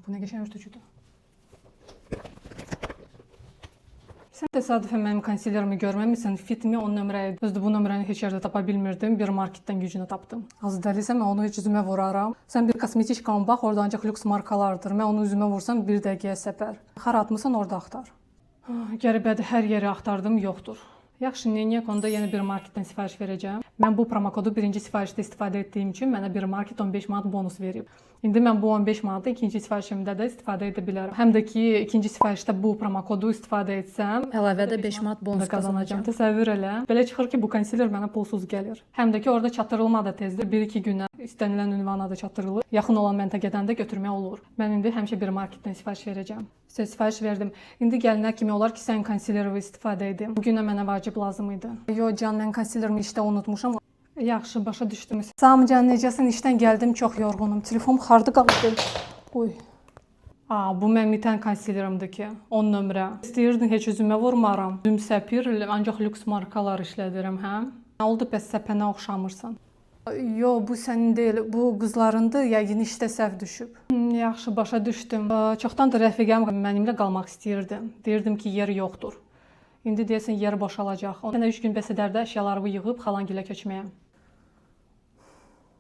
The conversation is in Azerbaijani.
Bu nə qəşəng örtücüdür. Sən təsadüfən mənim konsilerimi görməmisən. Fit Me 10 nömrə idi. Düzdür, bu nömrəni heç yerdə tapa bilmirdim. Bir marketdən gücünü tapdım. Az dəlisən, mən onu heç üzümə vuraram. Sən bir kosmetiçkama bax, orada ancaq lüks markalardır. Mən onu üzümə vursam bir dəqiqəyə səpər. Hara atmısan, orada axtar. Ah, qəribədir, hər yeri axtardım, yoxdur. Yaxşı, neyniyək, onda yenə bir marketdən sifariş verəcəm. Mən bu promokodu birinci sifarişdə istifadə etdiyim üçün mənə bir market 15 manat bonus verib. İndi mən bu 15 manatı ikinci sifarişimdə də istifadə edə bilərəm. Həm də ki, ikinci sifarişdə bu promokodu istifadə etsəm, Əlavə də 5 manat da bonus qazanacağam. qazanacağam. Təsəvvür elə. Belə çıxır ki, bu konsiler mənə pulsuz gəlir. Həm də ki, orada çatdırılma da tezdir. 1-2 günə istənilən ünvana da çatdırılır. Yaxın olan məntəqədən də götürmək olur. Mən indi həmişə bir marketdən sifariş verəcəm. Sizə sifariş verdim. İndi gəlinə kimi olar ki, sən konsileri istifadə edim. Bu günə mənə vacib lazım idi. Yo can, mən konsilerimi işdə unutmuşam. Yaxşı, başa düşdüm. Salam can, necəsən? İşdən gəldim, çox yorğunum. Telefonum harda qaldı? Uy. Aa, bu mənim itən konsilerimdir ki, 10 nömrə. İstəyirdin heç üzümə vurmaram. Üzüm səpir, ancaq lüks markalar işlədirəm, hə? Nə oldu bəs səpənə oxşamırsan? Yo, bu sənin deyil, bu qızlarındır. Yəqin işdə səhv düşüb. Yaxşı, başa düşdüm. Çoxdandır rəfiqəm mənimlə qalmaq istəyirdi. Deyirdim ki, yer yoxdur. İndi deyəsən yer boşalacaq. Sənə 3 gün bəs edər də əşyalarımı yığıb xalangilə köçməyə.